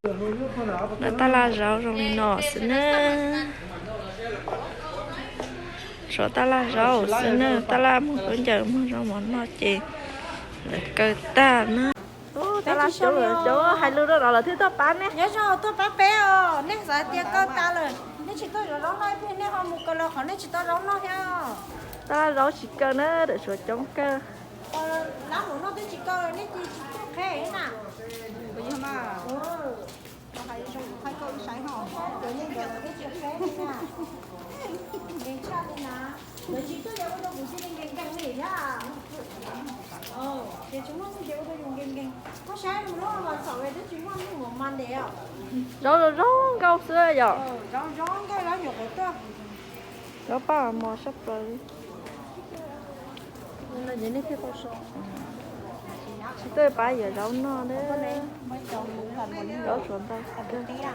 Lawv taj laj zaub zoo li no xwb na. Suav taj laj zaub xwb na, taj laj muag khaub ncaws muag zaub mov noj ces lawv kaw tag na. Taj laj coob coob, hais lus rau lawv thiaj tuaj pab ne. Nyob zoo, tuaj pab peb os, nej xav tias kaw tas lawm nej tsis tuaj zaum zaub noj ib pliag nej ho mus kaw los qhov nej tsis tau zaub noj thiab. Taj laj zaub tsis kaw na, tam suav coob kawg. Lab hauv no twb tsis kaw nej tsis tuaj qheb na. Zaub zoo zoo nkauj xwb yom. Zaub paj mos sab plaws li. Tsis tuaj pab yuav zaub noj na. Zaub suav ntau kawg.